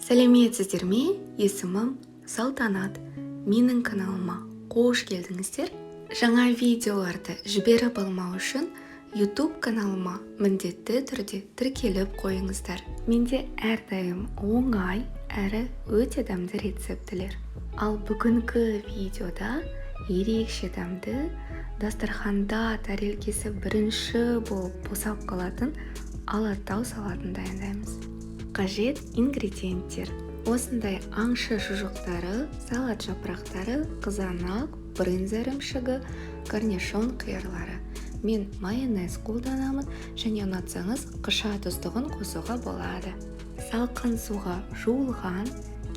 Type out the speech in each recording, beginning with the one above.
Сәлеметсіздер ме? Есімім Салтанат. Менің каналыма қош келдіңіздер. Жаңа видеоларды жіберіп алмау үшін YouTube каналыма міндетті түрде тіркеліп қойыңыздар. Менде әрдайым оңай әрі өте дәмді рецептілер. Ал бүгінгі видеода ерекше дәмді, дастарханда тәрелкесі бірінші болып босап қалатын Алатау салатын дайындаймыз. Қажет ингредиенттер: осындай аңшы шұжықтары, салат жапырақтары, қызанақ, брынза ірімшігі, корнишон қиярлары. Мен майонез қолданамын және ұнатсаңыз қыша тұздығын қосуға болады. Салқын суға жуылған,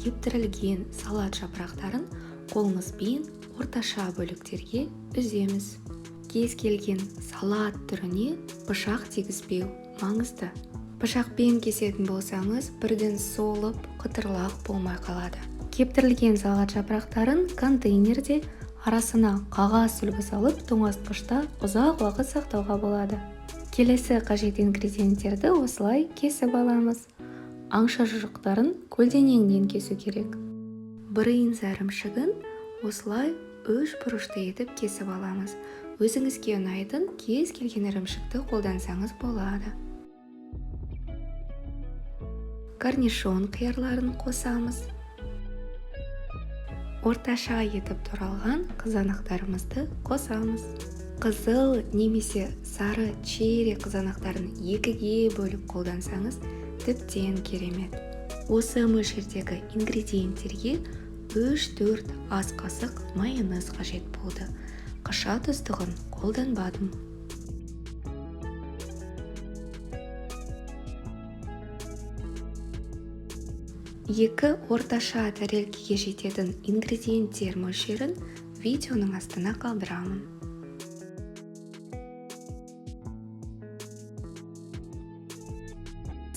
кептірілген салат жапырақтарын қолымызбен орташа бөліктерге үземіз. Кез келген салат түріне пышақ тигізбеу маңызды. Пышақпен кесетін болсаңыз, бірден солып, қытырлақ болмай қалады. Кептірілген салат жапырақтарын контейнерде арасына қағаз үлгі салып, тоңазытқышта ұзақ уақыт сақтауға болады. Келесі қажет ингредиенттерді осылай кесіп аламыз. Аңшы шұжықтарын көлденеңінен кесу керек. Брынза ірімшігін осылай үш бұрышты етіп кесіп аламыз. Өзіңізге ұнайтын кез келген ірімшікті қолдансаңыз болады. Корнишон қиярларын қосамыз. Орташа етіп туралған қызанақтарымызды қосамыз. Қызыл немесе сары черри қызанақтарын екіге бөліп қолдансаңыз тіптен керемет. Осы мөлшердегі ингредиенттерге 3-4 ас қасық майонез қажет болды. Қыша тұздығын қолданбадым. Екі орташа тәрелкеге жететін ингредиенттер мөлшерін видеоның астына қалдырамын.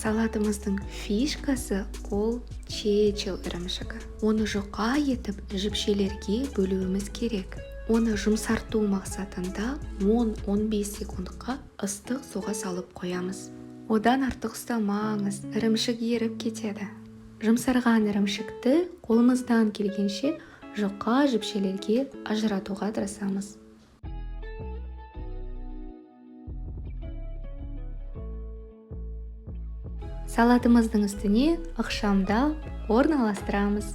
Салатымыздың фишкасы ол чечил ірімшігі. Оны жұқа етіп жіпшелерге бөлуіміз керек. Оны жұмсарту мақсатында 10-15 секундқа ыстық суға салып қоямыз. Одан артық ұстамаңыз, ірімшік еріп кетеді. Жұмсарған ірімшікті қолымыздан келгенше жұқа жіпшелерге ажыратуға тырысамыз. Салатымыздың үстіне ықшамдап орналастырамыз.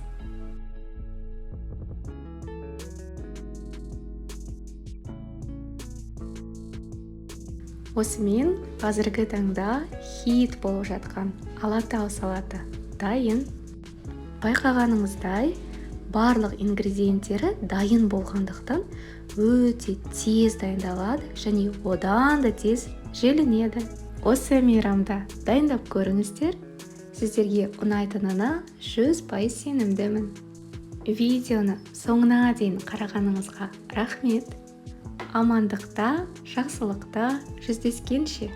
Осымен қазіргі таңда хит болып жатқан Алатау салаты дайын. Байқағаныңыздай, барлық ингредиенттері дайын болғандықтан өте тез дайындалады және одан да тез желінеді. Осы мейрамда дайындап көріңіздер. Сіздерге ұнайтынына 100% сенімдімін. Видеоны соңына дейін қарағаныңызға рахмет. Амандықта, жақсылықта жүздескенше.